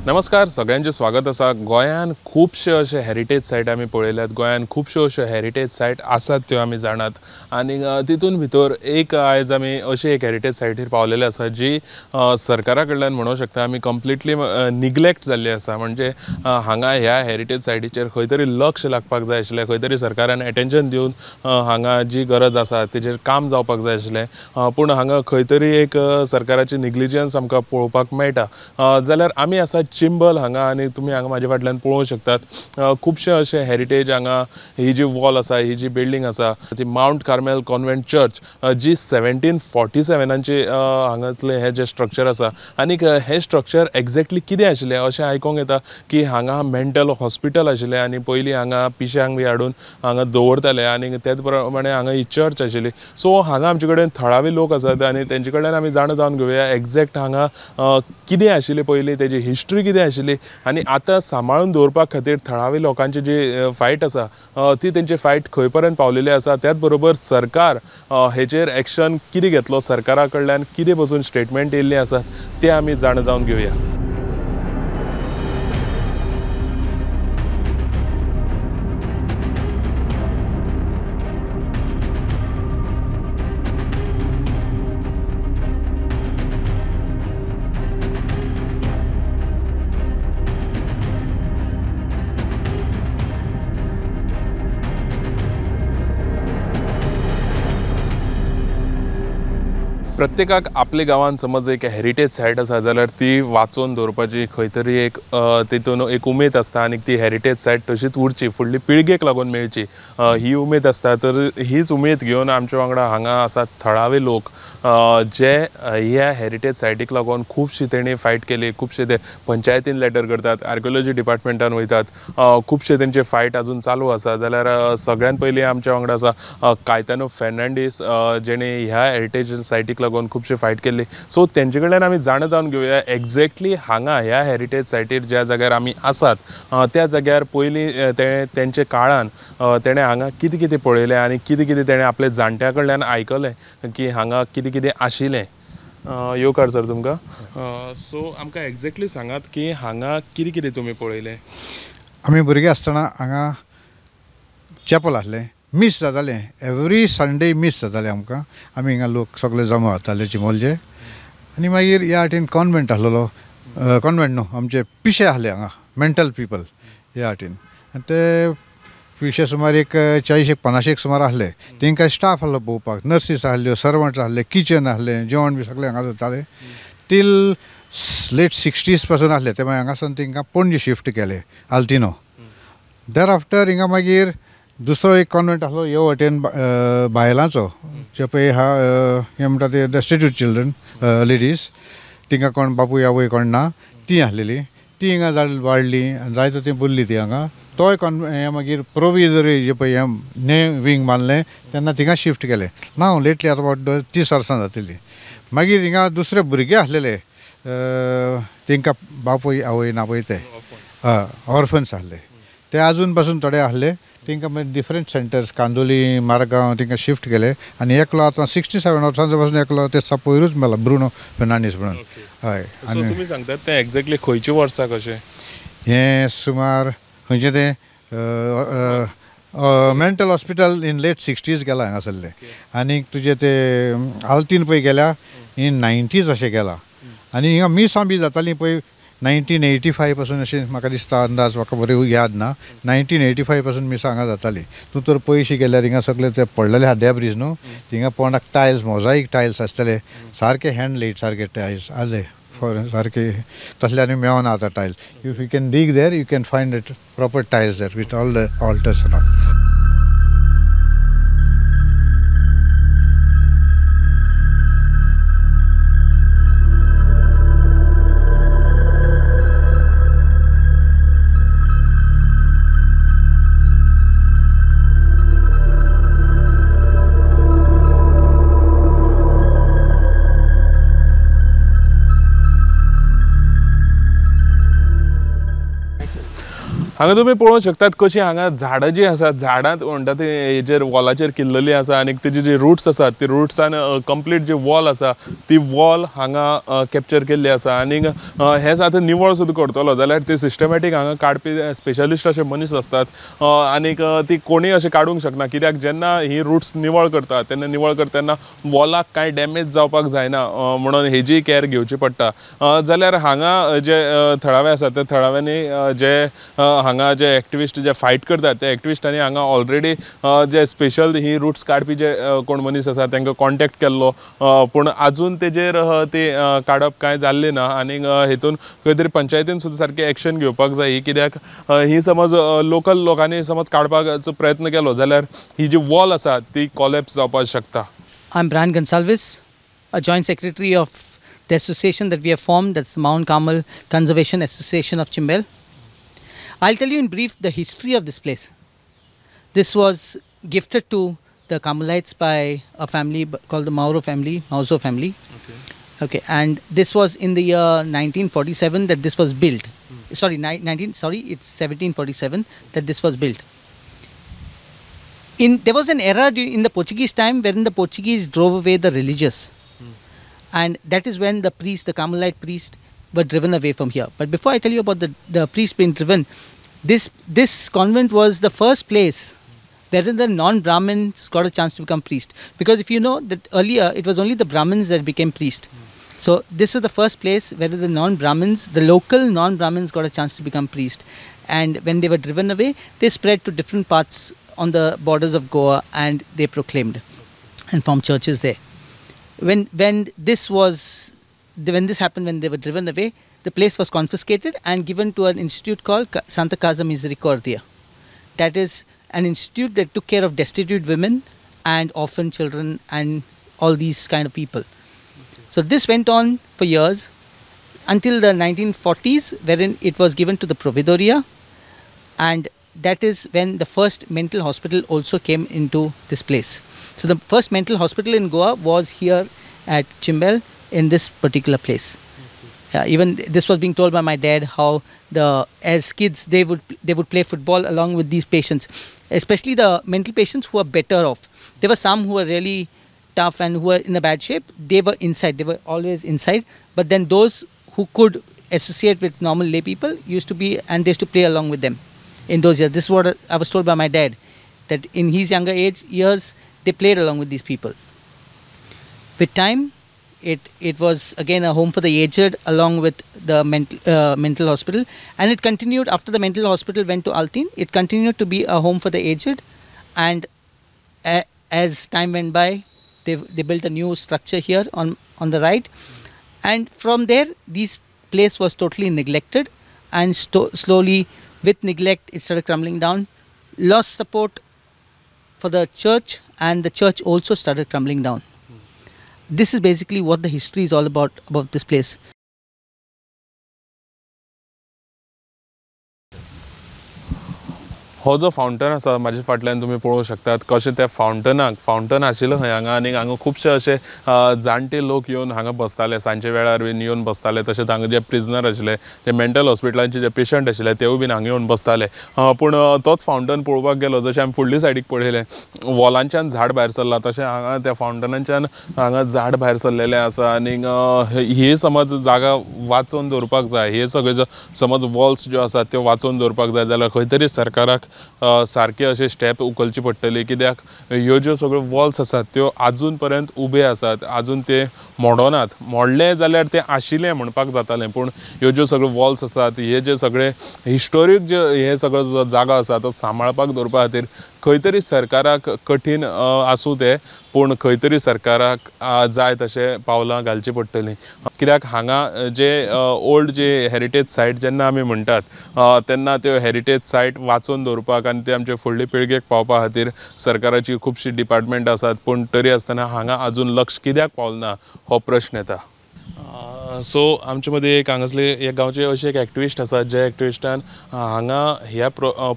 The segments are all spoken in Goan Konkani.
नमस्कार सगळ्यांचे स्वागत आसा। गोंयान खुबशे अशे हेरिटेज सायट आमी पळयल्यात, गोंयान खुबश्यो अश्यो हेरिटेज सायट आसात त्यो आमी जाणात आनी तितून भितर एक आयज आमी अशी एक हेरिटेज सायटीर पावलेले आसा जी सरकारा कडल्यान म्हणूंक शकता आमी कंप्लिटली निग्लेक्ट जाल्ली आसा। म्हणजे हांगा ह्या हेरिटेज सायटीचेर खंय तरी लक्ष लागपाक जाय आशिल्लें, खंय तरी सरकारान एटेन्शन दिवन हांगा जी गरज आसा तेजेर काम जावपाक जाय आशिल्लें, पूण हांगा खंय तरी एक सरकाराची निग्लिजन्स आमकां पळोवपाक मेळटा। जाल्यार आमी आसा चिंबल हांगा आनी तुमी हांगा म्हाजे फाटल्यान पळोवंक शकतात खुबशे अशे हेरिटेज हांगा ही जी वॉल आसा, ही जी बिल्डींग आसा ती मावंट कार्मेल कॉन्वेंट चर्च जी 1747 हांगातलें हें जें स्ट्रक्चर आसा आनीक हें स्ट्रक्चर एक्झॅक्टली कितें आशिल्लें अशें आयकूंक येता की हांगा मेंटल हॉस्पिटल आशिल्लें आनी पयलीं हांगा पिश्यांक बी हाडून हांगा दवरताले आनी तेच प्रमाणे हांगा ही चर्च आशिल्ली। सो हांगा आमचे कडेन थळावे लोक आसात आनी तेंचे कडल्यान आमी जाणा जावन घेवया एक्झॅक्ट हांगा कितें आशिल्लें पयलीं, तेजी हिस्ट्री कितें आशिल्ली आनी आतां सांबाळून दवरपा खातीर थळावे लोकांची जी फायट आसा ती तेंची फायट खंय पर्यंत पावलेली आसा, त्याच बरोबर सरकार हेचेर एक्शन कितें घेतलो, सरकारा कडल्यान कितें पसून स्टेटमेंट येयल्लीं आसात ते आमी जाणा जावन घेवया। प्रत्येकाक आपल्या गांवांत समज एक हेरिटेज सायट आसा जाल्यार ती वाचोवन दवरपाची खंय तरी एक तितून एक उमेद आसता आनी ती हेरिटेज सायट तशीच उरची, फुडली पिळगेक लागून मेळची ही उमेद आसता। तर हीच उमेद घेवन आमच्या वांगडा हांगा आसात थळावे लोक जे ह्या हेरिटेज सायटीक लागून खुबशी तेणी फायट केली, खुबशे ते पंचायतीन लेटर करतात, आर्किओलॉजी डिपार्टमेंटान वयतात, खुबशे तेंचे फायट अजून चालू आसा। जाल्यार सगळ्यान पयलीं आमच्या वांगडा आसा कायतानो फेर्नांडीस जेणे ह्या हेरिटेज सायटीक लागून खुबशे फायट केल्ली। सो तेंचे कडल्यान आमी जाणा जावन घेवया एक्झॅक्टली हांगा ह्या हेरिटेज सायटीर ज्या जाग्यार आमी आसात त्या जाग्यार पयलीं तेंचे काळान तेणें हांगा कितें कितें पळयलें आनी कितें कितें तेणें आपल्या जाणट्या कडल्यान आयकलें की हांगा कितें कितें आशिल्लें। येवकार सर तुमकां। सो आमकां एक्झॅक्टली सांगात की हांगा कितें कितें तुमी पळयलें। आमी भुरगीं आसतना हांगा चॅपल आसलें, मीस जातालें, एवरी संडे मीस जातालें आमकां। आमी हिंगा लोक सगळे जमा जाताले चिंबोलचे आनी मागीर ह्या वाटेन कॉन्वेंट आसलेलो, कॉन्वेंट न्हू आमचे पिशे आसले हांगा, मेंटल पिपल ह्या वाटेन, आनी ते पिशे सुमार एक 40 50 सुमार आसले। तेंकां स्टाफ आसलो पळोवपाक, नर्सीस आसल्यो, सर्वंट्स आसले, किचन आसलें, जेवण बी सगळें हांगा जातालें। टील लेट 60s पासून आसले ते मागीर हांगासून तेंकां पणजे शिफ्ट केले आल्तिनो। There after हिंगा मागीर दुसरो एक कॉन्वेंट आसलो ह्यो वटेन बायलांचो, जे पळय हा हें म्हणटा ते डेस्टिट्यूट चिल्ड्रन लेडीज, तिंकां कोण बापूय आवय कोण ना ती आसलेली, ती हिंगा वाडली जायतो ती बुरली ती हांगा। तोय कॉन्वेंट हें मागीर प्रोविजरी जे पळय हें न्हें विंग बांदलें तेन्ना थिंगा शिफ्ट केलें। ना लेटली आतां अबावट 30 वर्सां जातली। मागीर हिंगा दुसरे भुरगे आसलेले तेंकां बापूय आवय ना पळय ते ऑर्फन्स आसले, ते आजून पासून थोडे आसले, तेंकां मागीर डिफरंट सेंटर्स कांदोली मारगांव तेंकां शिफ्ट केले। आनी एकलो आतां 67 वर्सांचो पासून एकलो ते पयरूच मेला, ब्रुनो फेर्नांडीस म्हणून। हय, आनी तुमी सांगतात तें एक्झॅक्टली खंयचे वर्सा कशें हें सुमार खंयचें तें mental hospital in late 60s गेला हांगासरलें, आनी तुजें तें आल्तीन पळय गेल्या इन 90s अशें गेला। आनी हिंगा मिसां बी जातालीं पळय 1985 पासून अशें म्हाका दिसता, अंदाज म्हाका बरें याद ना, 1985 पासून मिसां हांगा जातालीं। तूं तर पयशे गेल्यार हिंगा सगळे ते पडलेले आहा डेब्रीज न्हू, थिंगा पोंडाक टायल्स, मोजाईक टायल्स आसतले, सारके हँड लेट सारके टायल्स आसले सारके तसले आनी मेळना आतां tiles. If you can dig there you can find it proper tiles there with all the altars and all. हांगा तुमी पळोवंक शकतात कशी हांगा झाडां जी आसात, झाडां म्हणटा ती हेजेर वॉलाचेर किल्लली आसा आनी तेजी जी रुट्स आसात ती रुट्सान कंप्लीट जी वॉल आसा ती वॉल हांगा कॅप्चर केल्ली आसा. आनी हें आतां निवळ सुद्दां करतलो जाल्यार ती सिस्टमॅटीक हांगा काडपी स्पेशलिस्ट अशे मनीस आसतात आनीक ती कोणीय अशें काडूंक शकना, कित्याक जेन्ना ही रुट्स निवळ करता तेन्ना निवळ करता तेन्ना वॉलाक कांय डॅमेज जावपाक जायना म्हणून हेजी कॅर घेवची पडटा. जाल्यार हांगा जे थळावे आसात त्या थळाव्यांनी जे हांगा जे एक्टिविस्ट जे फायट करतात त्या एक्टिविस्टांनी हांगा ऑलरेडी जे स्पेशल ही रुट्स काडपी जे कोण मनीस आसा तांकां कॉन्टेक्ट केल्लो, पूण आजून तेजेर ती काडप कांय जाल्लें ना. आनी हेतून खंय तरी पंचायतीन सुद्दां सारकें एक्शन घेवपाक जाय, कित्याक ही समज लोकल लोकांनी समज काडपाचो प्रयत्न केलो जाल्यार ही जी वॉल आसा ती कॉलेप्स जावपाक शकता. I am Brian Gonsalves, a joint secretary of the association that we have formed, that's the Mount Carmel Conservation Association of Chimbel. I'll tell you in brief the history of this place. This was gifted to the Carmelites by a family called the Mauro family, Mauzo family. Okay. Okay, and this was in the year 1947 that this was built. Sorry, it's 1747 that this was built. There was an era in the Portuguese time wherein the Portuguese drove away the religious. And that is when the priests, the Carmelite priests, were driven away from here. But before I tell you about the priests being driven, this convent was the first place wherein the non-Brahmins got a chance to become priest. Because if you know that earlier, it was only the Brahmins that became priest. So this is the first place where the non-Brahmins, the local non-Brahmins got a chance to become priest. And when they were driven away, they spread to different parts on the borders of Goa and they proclaimed and formed churches there. When this happened, when they were driven away, the place was confiscated and given to an institute called Santa Casa Misericordia. That is an institute that took care of destitute women and orphan children and all these kind of people. So this went on for years until the 1940s, wherein it was given to the Provedoria, and that is when the first mental hospital also came into this place. So the first mental hospital in Goa was here at Chimbel in this particular place. Okay. Even this was being told by my dad how as kids they would play football along with these patients, especially the mental patients who were better off. There were some who were really tough and who were in a bad shape. They were inside, they were always inside. But then those who could associate with normal lay people used to be, and they used to play along with them. In those years, this is what I was told by my dad, that in his younger age years, they played along with these people. With time, it was again a home for the aged along with the mental hospital, and it continued after the mental hospital went to Altin. It continued to be a home for the aged, and as time went by, they built a new structure here on the right, and from there, this place was totally neglected, and slowly, with neglect, it started crumbling down, lost support for the church, and the church also started crumbling down. This is basically what the history is all about this place. हो जो फावंटन आसा म्हाजे फाटल्यान तुमी पळोवंक शकतात कशें त्या फावंटनाक फावंटन आशिल्लें खंय हांगा आनी हांगा खुबशे अशे जाणटे लोक येवन हांगा बसताले, सांजचे वेळार बीन येवन बसताले. तशेंच हांगा जे प्रिजनर आशिल्ले, जे मेंटल हॉस्पिटलांचे जे पेशंट आशिल्ले तेवूय बीन हांगा येवन बसताले. पूण तोच फावंटन पळोवपाक गेलो जशें आमी फुडले सायडीक पळयलें वॉलांच्यान झाड भायर सरलां, तशें हांगा त्या फावंटनाच्यान हांगा झाड भायर सरलेलें आसा. आनी ही समज जागा वाचोवन दवरपाक जाय, हे सगळे समज वॉल्स ज्यो आसात त्यो वाचोवन दवरपाक जाय जाल्यार खंय तरी सरकाराक सारके अशे स्टेप उखलची पडटली, कित्याक ह्यो ज्यो सगळ्यो वॉल्स आसात त्यो आजून पर्यंत उबे आसात, आजून ते मोडनात. मोडले जाल्यार ते आशिल्ले म्हणपाक जातालें, पूण ह्यो ज्यो सगळ्यो वॉल्स आसात, हे जे सगळे हिस्टोरीक जे हे सगळो जो जागो आसा तो सांबाळपाक दवरपा खातीर खंय तरी सरकाराक कठीण आसूं तें, पूण खंय तरी सरकाराक जाय तशें पावलां घालचीं पडटलीं. कित्याक हांगा जे ओल्ड जे हेरिटेज सायट जेन्ना आमी म्हणटात तेन्ना त्यो हेरिटेज सायट वाचोवन दवरपाक आनी ते आमचे फुडले पिळगेक पावपा खातीर सरकाराची खुबशीं डिपार्टमेंट आसात, पूण तरी आसतना हांगा आजून लक्ष कित्याक पावना हो प्रश्न येता. सो आमचे मदीं एक हांगासले ह्या गांवचे अशे एक एक्टिविस्ट आसात जे एक्टिविस्टान हांगा ह्या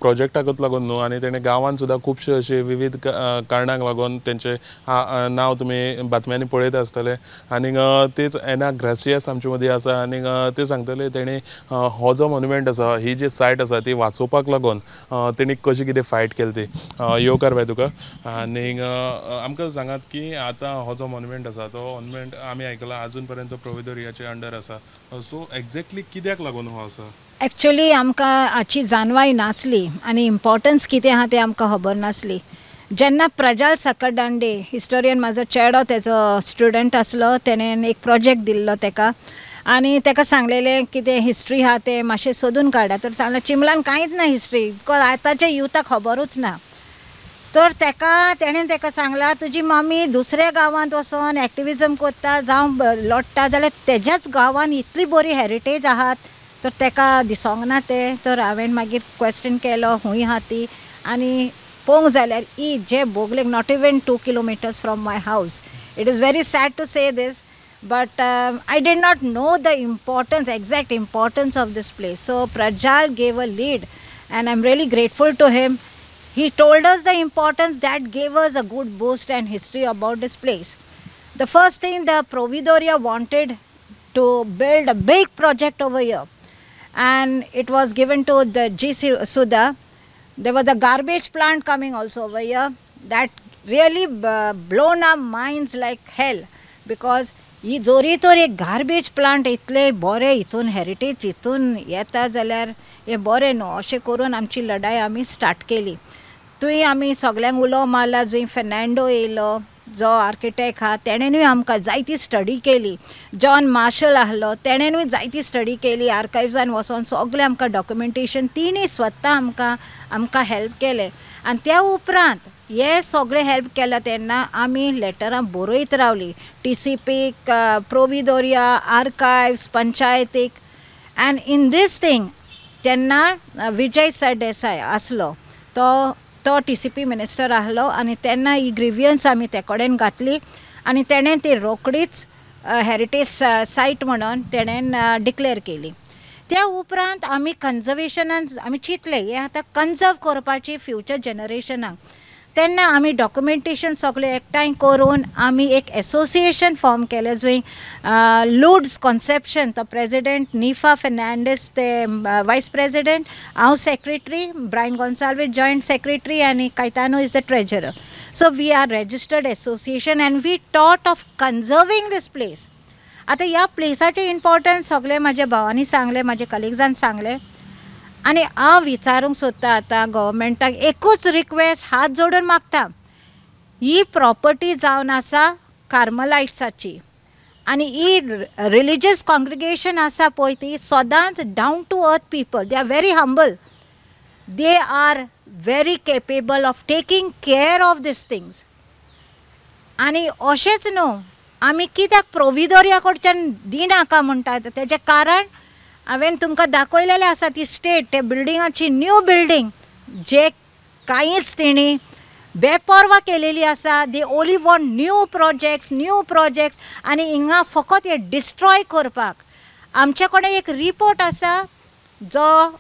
प्रोजेक्टाकूच लागून न्हू आनी तेणें गांवांत सुद्दां खुबशे अशे विविध कारणांक लागून तेंचे नांव तुमी बातम्यांनी पळयत आसतले. आनीक तेच एना ग्रासियस आमचे मदीं आसा आनीक ते सांगतले तेणी हो जो मोन्युमेंट आसा, ही जी सायट आसा ती वाचोवपाक लागून तेणी कशी कितें फायट केली ती. येवकार बाय तुका. आनीक आमकां सांगात की आतां हो जो मोन्युमेंट आसा तो मोन्युमेंट आमी आयकला आजून पर्यंत प्रोविदोरियाचे अंडर आसा, सो एक्झॅक्टली कित्याक लागून हो आसा? एक्चुअली आमकां हाची जाणवाय नासली आनी इम्पॉर्टन्स कितें आहा तें आमकां खबर नासली. जेन्ना प्रजाल साखरदांडे हिस्टोरियन म्हाजो चेडो तेजो स्टुडंट आसलो, तेणें एक प्रोजेक्ट दिल्लो तेका आनी तेका सांगलेलें कितें हिस्ट्री आहा तें मातशें सोदून काडा. तर सांगलें चिंबलान कांयच ना हिस्ट्री, because आतांच्या युथाक खबरूच ना. तर तेका तेणें तेका सांगलां तुजी मम्मी दुसऱ्या गांवांत वचोन एक्टिविजम करता जावं लोडटा जाल्यार तेज्याच गांवांत इतली बरी हेरिटेज आहात, तर तेका दिसोंक ना तें. तर हांवें मागीर क्वेश्चन केलो खूंय आहा ती, आनी पळोवंक जाल्यार ही जे बोगलेक not even 2 kilometres from my house. It is very sad to say this, but I did not know the importance, exact importance of this place. So Prajal gave a lead and I am really grateful to him. He told us the importance, that gave us a good boost and history about this place. The first thing, the Provedoria wanted to build a big project over here, and it was given to the G. Sudha. There was a garbage plant coming also over here that really blown our minds like hell, because ही जोरी तर एक गार्बेज प्लांट इतले बरें हितून हेरिटेज हितून येता जाल्यार हें बरें न्हू अशें करून आमची लढाय आमी स्टार्ट केली. थंय आमी सगल्यांक उलो मारला, जंय फेर्नांडो येयलो जो आर्किटेक्ट आहा तेणेनूय आमकां जायती स्टडी केली, जॉन मार्शल आहलो तेणेनूय जायती स्टडी केली, आर्कायव्सान वचोन सगळें आमकां डॉक्युमेंटेशन तिणी स्वता आमकां आमकां हेल्प केलें. आनी त्या उपरांत हे सगळें हेल्प केलां तेन्ना आमी लेटरां बरयत रावलीं टी सी पीक, प्रोविदोरिया, आर्कायव्स, पंचायतीक. एंड इन these thing तेन्ना विजय सरदेसाय आसलो, तो टी सी पी मिनिस्टर आहलो आनी तेन्ना ही ग्रिवियन्स आमी ते कडेन घातली आनी तेणें ती रोखडीच हेरिटेज सायट म्हणून तेणें डिक्लेअर केली. त्या उपरांत आमी कन्जर्वेशनान आमी चिंतलें हें आतां कन्जर्व करपाची फ्युचर जनरेशनाक. तेन्ना आमी डॉक्युमेंटेशन सगळें एकठांय करून आमी एक एसोसिएशन फॉर्म केलें जंय लुड्स कॉन्सेप्शन तो प्रेजिडेंट, निफा फेर्नांडीस ते वायस प्रेजिडेंट, हांव secretary, Brian Gonsalves joint secretary आनी Caetano is the treasurer. So we are registered association and we thought of conserving this place. आतां ह्या प्लेसाचें इम्पॉर्टन्स सगळें म्हाज्या भावांनी सांगलें, म्हाज्या कलिग्सान सांगलें आनी हांव विचारूंक सोदतां आतां गव्हर्मेंटाक एकूच रिक्वेस्ट हात जोडून मागता, ही प्रॉपर्टी जावन आसा कार्मलायट्साची आनी ही रिलिजियस कॉंग्रिगेशन आसा पळय ती सदांच down to earth people, they are very humble, they are very capable of taking care of these things. आनी अशेंच न्हू आमी कित्याक प्रोविदोरिया कडच्यान दिनाका म्हणटात तेजें कारण हांवें तुमकां दाखयलेलें आसा ती स्टेट ते बिल्डिंगाची न्यू बिल्डींग जे कांयच तेणी बेपर्वा केलेली आसा. They only want new projects, new projects आनी हिंगा फकत हे डिस्ट्रॉय करपाक. आमचे कडेन एक रिपोर्ट आसा जो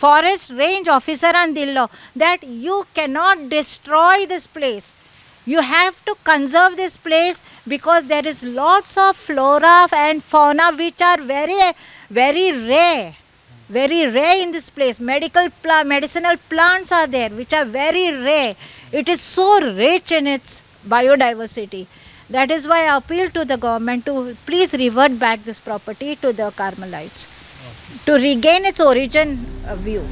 फॉरेस्ट रेंज ऑफिसरान दिल्लो that you cannot destroy this place, you have to conserve this place because there is lots of flora and fauna which are very very rare, very rare in this place. Medicinal plants are there which are very rare. It is so rich in its biodiversity. That is why I appeal to the government to please revert back this property to the Carmelites, okay, to regain its origin view.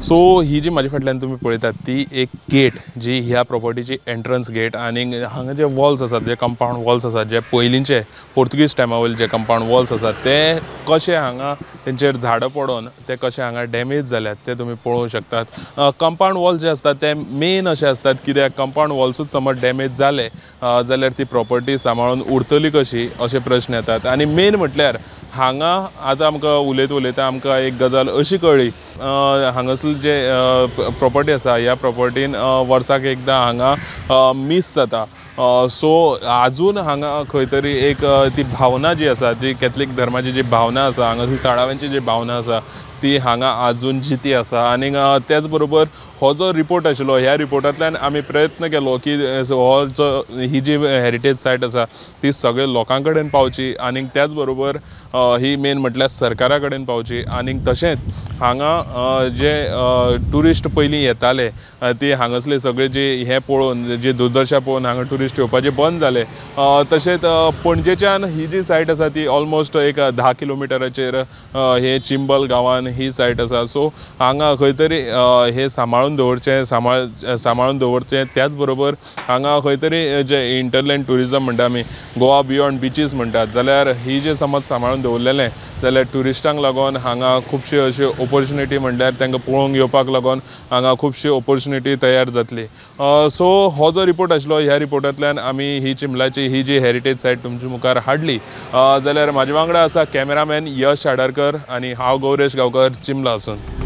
So ही जी म्हाजे फाटल्यान तुमी पळयतात ती एक गेट जी ह्या प्रॉपर्टीची एंट्रन्स गेट आनी हांगा जे वॉल्स आसात, जे कंपावंड वॉल्स आसात, जे पयलींचे पोर्तुगीज टायमा वयले जे कंपावंड वॉल्स आसात ते कशे हांगा तेंचेर झाडां पडोन ते कशे हांगा डॅमेज जाल्यात ते तुमी पळोवंक शकतात. कंपावंड वॉल्स जे आसतात ते मेन अशे आसतात कित्याक कंपावंड वॉल्सूच समज डॅमेज जाले जाल्यार ती प्रॉपर्टी सांबाळून उरतली कशी अशे प्रश्न येतात. आनी मेन म्हटल्यार हांगा आतां आमकां उलयता उलयता आमकां एक गजाल अशी कळ्ळी, हांगासर जे प्रॉपर्टी आसा ह्या प्रॉपर्टीन वर्साक एकदां हांगा मीस जाता. सो आजून हांगा खंय तरी एक ती भावना जी आसा, जी कॅथलीक धर्माची जी भावना आसा, हांगासर थळाव्यांची जी भावना आसा ती हांगा आजून जिती आसा. आनी त्याच बरोबर हो जो रिपोर्ट आशिल्लो ह्या रिपोर्टांतल्यान आमी प्रयत्न केलो की हो जो ही जी हेरिटेज सायट आसा ती सगळे लोकां कडेन पावची आनी त्याच बरोबर ही मेन म्हटल्यार सरकारा कडेन पावची. आनी तशेंच हांगा जे ट्युरिस्ट पयलीं येताले ती हांगासले सगळे जे हें पळोवन जे दुर्दशा पळोवन हांगा ट्युरिस्ट येवपाचे बंद जाले. तशेंच पणजेच्यान ही जी सायट आसा ती ऑलमोस्ट एक 10 किलोमिटराचेर हे चिंबल गांवान ही सायट आसा. सो हांगा खंय तरी हे सांबाळून दवरचें, सांबाळून दवरचें. त्याच बरोबर हांगा खंय तरी जे इंटरलँड ट्युरिजम म्हणटा आमी, गोवा बियॉन्ड बिचीस म्हणटात, जाल्यार ही जे समज सांबाळून दवरलेलें जाल्यार ट्युरिस्टांक लागून हांगा खुबश्यो अश्यो ऑपॉर्च्युनिटी म्हणल्यार तांकां पळोवंक येवपाक लागून हांगा खुबश्यो ऑपॉर्च्युनिटी तयार जातली. सो हो जो रिपोर्ट आशिल्लो ह्या रिपोर्टांतल्यान आमी ही चिंबलाची ही जी हेरिटेज सायट तुमच्या मुखार हाडली. जाल्यार म्हाजे वांगडा आसा कॅमेरामॅन यश आडारकर आनी हांव गौरेश गांवकर, चिंबला आसून.